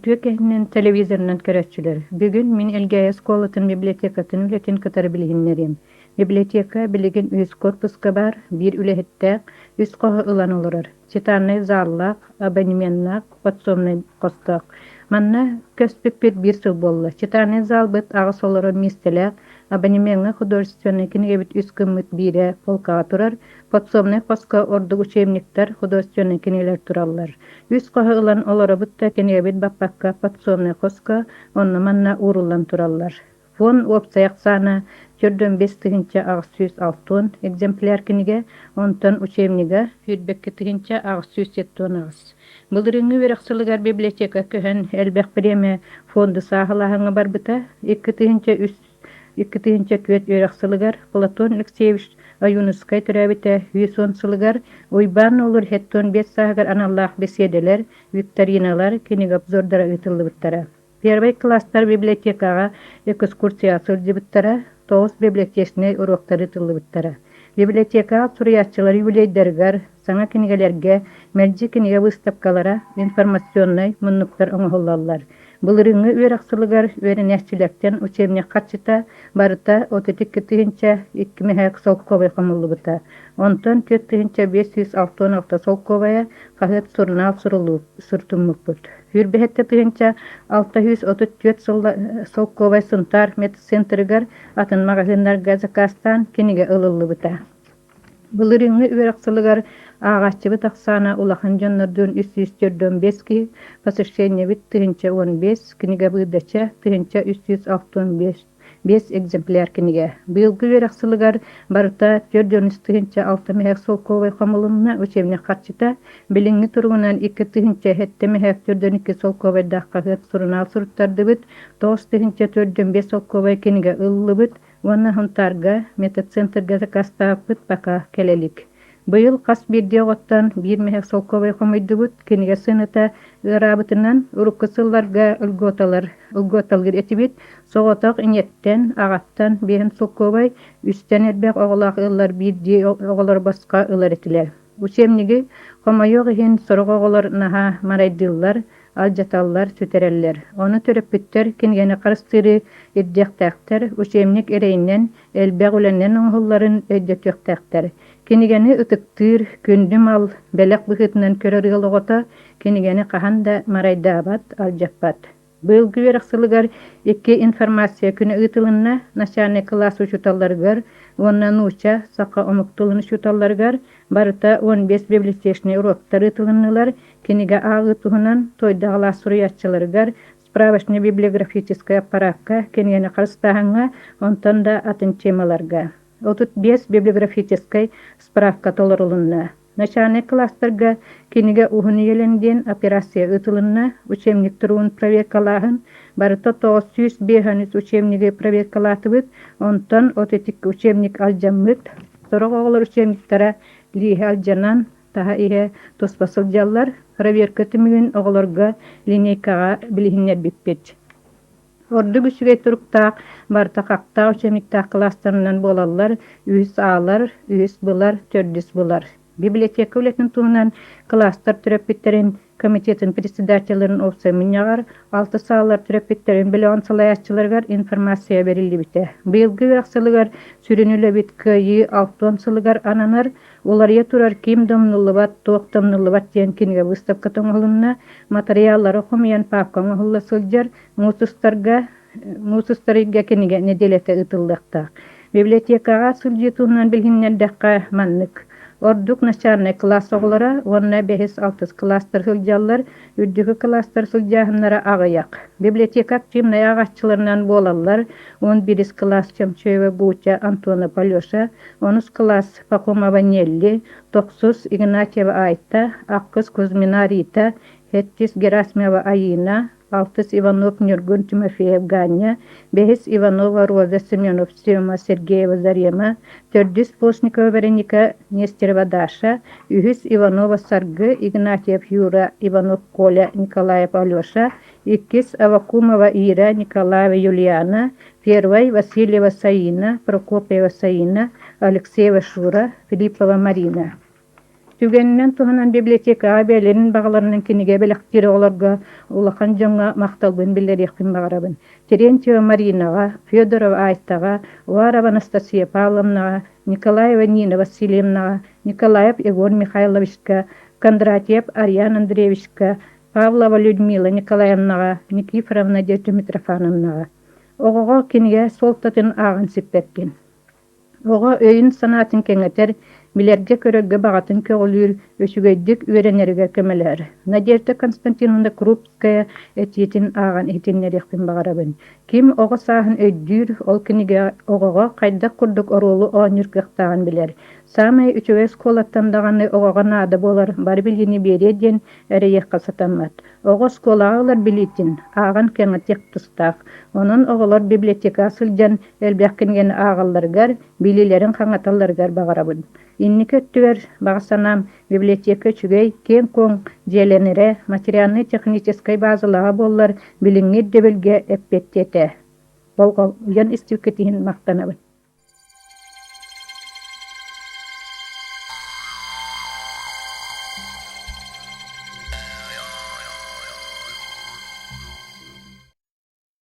Үтүө киһинэн телевизорынан көрөөччүлэр, бүгүн мин Элгээйи оскуолатын библиотекатын үлэтин кытары билиһиннэриэм. Библиотека билигин үһүс корпуска баар, биир үлэһиттээх, үс хоһу ылан олорор. Читальнай заллаах, абонеменнаах, подсобнай хостоох. Манна көспүппүт биир сыл буолла. Читальнай залбыт аҕыс олорор миэстэлээх, абонемеҥҥа художественнай кинигэбит үс гыммыт биирэ полкаҕа турар, подсобнай хоско ордук учебниктар, художественнай кинигэлэр тураллар. Үс хоһу ылан олоробут да кинигэбит баппакка подсобнай хоско онно-манна ууруллан тураллар. Фон уопсай ахсаана 45 860 экземпляр кинигэ, онтон учебнига 22 878. Былырыыҥҥы үөрэх сылыгар библиотека көһөн элбэх бириэмэ фонду сааһылааһыҥҥа барбыта. 2003 2004 үөрэх сылыгар Платон Алексеевич Ойуунускай төрөөбүтэ 110 сылыгар Уйбаан Нуолур 75 сааһыгар аналлаах бэсиэдэлэр, викториналар, кинигэ обзордара ыытыллыбыттара. Первый класстар библиотекаҕа экскурсияҕа сылдьыбыттара, тоҕус библиотечнай уруоктар ыытыллыбыттара. Библиотекаҕа суруйааччылар юбилейдарыгар, саҥа кинигэлэргэ мэлдьи кинигэ выставкалара, информационнай муннуктар оҥоһуллаллар. Былырыыҥҥы үөрэх сылыгар үөрэнээччилэртэн учебник харчыта барыта 32 002 мөһөөк солкуобай хомуллубута. Онтон 4566 солкуобайа хаһыат, сурунаал сурутуммуппут. 27 634 солкуобай Сунтаар медцентрыгар атын маҕаһыыннарга заказтаан кинигэ ылыллыбыта. Былырыыҥҥы үөрэх сылыгар ааҕааччыбыт ахсаана улахан дьоннордуун 345 киһи, посещениебит 1015, кинигэ выдача 1365 биэс экземпляр кинигэ. Быйылгы үөрэх сылыгар барыта 413 006 мөһөөк солкуобай хомулунна, учебник харчыта билиҥҥи туругунан 2007 мөһөөк 42 солкуобайдаах хаһыат, сурунаал суруттардыбыт, 9405 солкуобай кинигэ ыллыбыт, уонна Сунтаарга методцентрга сакаастаабыппыт пока кэлэ илик. Быйыл хас биирдии оҕоттон биир мөһөөк солкуобай хомуйдубут, кинигэ сыаната ыараабытынан урукку сылларга льготалар льготалыыр этибит, соҕотох ийэттэн, аҕаттан биэһин солкуобай, үстэн элбэх оҕолоох ыаллар биирдии оҕолор босхо ылар этилэр. Учебнигы хомойуох иһин сорох оҕолор наһаа марайдыыллар, алдьаталлар, сүтэрэллэр. Ону төрөппүттэр кинигэни харыстыыры ирдиэхтээхтэр, учебник эрэйинэн, элбэх үлэнэн оҥоһулларын өйдөтүөхтээхтэр. Кинигэни ытыктыыр, күндү мал, бэлэх быһыытынан көрөр ыал оҕото кинигэни хаһан да марайдаабат, алдьаппат. Быйылгы үөрэх сылыгар икки информация күнэ ыытылынна начальнай кылаас учууталларыгар уонна нуучча, саха омук тылын учууталларыгар барыта 15 библиотечнай уруоктар ыытылыннылар, кинигэ ааҕыы туһунан туойдаҕалаах суруйааччыларыгар справочно-библиографическай аппараакка кинигэни харыстааһыҥҥа, онтон да атын темаларга. 35 библиографическай справка толорулунна. Начальнай кылаастарга кинигэ уһун үйэлэн диэн операция ыытылынна, учебник туругун проверкалааһын, барыта 953 учебнигы проверкалаатыбыт, онтон 32 учебник алдьаммыт, сорох оҕолор учебниктара лииһэ алдьанан, таһа иһэ туспа сылдьаллар, проверка түмүгүн оҕолорго линейкаҕа билиһиннэрбиппит. Ордук үчүгэй туруктаах, барыта хахтаах учебниктаах кылаастарынан буолаллар, үһүс аалар, үһүс былар, төрдүс былар. Библиотека үлэтин туһунан кылаастар төрөппүттэрин комитетын председателлэрин уопсай мунньаҕар, алта саалар төрөппүттэрин бөлөҕүн салайааччыларыгар информация бэриллибитэ. Быйылгы үөрэх сылыгар сүрүн үлэбит Кыайыы 60 сылыгар ананар, уларыйа турар Ким да умнуллубат, туох да умнуллубат диэн кинигэ выставката оҥоһулунна, матырыйааллары хомуйан паапка оҥоһулла сылдьар, Муус устарга муус устар ыйга кинигэ нэдиэлэтэ ыытыллыахтаах. Библиотекаҕа сылдьыы туһунан билиһиннэрдэххэ маннык. Ордук начальнай кылаас оҕолоро уонна бэһис-алтыс кылаастар сылдьаллар, үрдүкү кылаастар сылдьааһыннара аҕыйах. Библиотека активнай ааҕааччыларынан буолаллар 11 кылаас Чомчоева Гутя, Антонов Алеша, онус кылаас Пахомова Нелли, тохсус Игнатьева Айта, ахсыс Кузьмина Рита, сэттис Герасимова Айыына, алтыс Иванов Ньургун Тимофеев Ганя, бэһис Иванова Роза Семенов Сема Сергеева Зарема, төрдүс Постникова Вероника Нестерова Даша, үһүс Иванова Саргы, Игнатьев Юра, Иванов Коля, Николаев Алеша, иккис Авакумова Ира, Николаева Юлиана, первай Васильева Саина, Прокопьева Саина, Алексеева Шура, Филиппова Марина. Түгэнинэн туһанан библиотекаҕа бэйэлэрин баҕаларынан кинигэ бэлэхтиир оҕолорго, улахан дьоҥҥо махталбын биллэриэхпин баҕарабын. Терентьева Маринаҕа, Федорова Айтаҕа, Уарова Анастасия Павловнаҕа, Николаева Нина Васильевнаҕа, Николаев Егор Михайловичка, Кондратьев Ариан Андреевичка, Павлова Людмила Николаевнаҕа, Никифоровна Надежда Митрофановнаҕа. Оҕоҕо кинигэ суолтатын ааҕан сиппэккин. Оҕо өйүн-санаатын кэҥэтэр, билэргэ-көрөргө баҕатын көҕүлүүр, үчүгэйдик үөрэнэригэр көмөлөһөр. Надежда Константиновна Крупская этиитин ааҕан иһитиннэриэхпин баҕарабын. Ким оҕо сааһын өйдүүр, ол кинигэ оҕоҕо хайдах курдук оруолу оонньуур кыахтааҕын билэр. Саамай үчүгэй оскуолаттан даҕаны оҕоҕо наада буолар бары билиини биэриэ диэн эрэйиэххэ сатаммат. Оҕо оскуолаҕа ылар билиитин ааҕан кэҥэтиэх тустаах. Онон оҕолор библиотекаҕа сылдьан элбэх кинигэни ааҕалларыгар, билиилэрин хаҥаталларыгар баҕарабын. Инники өттүгэр баҕа санаам библиотека үчүгэй, киэҥ-куоҥ дьиэлэнэрэ, материальнай-техническэй базалааҕа буоллар, билиҥҥи ирдэбилгэ эппиэттиэ этэ. Болҕомтон истибиккит иһин махтанабын.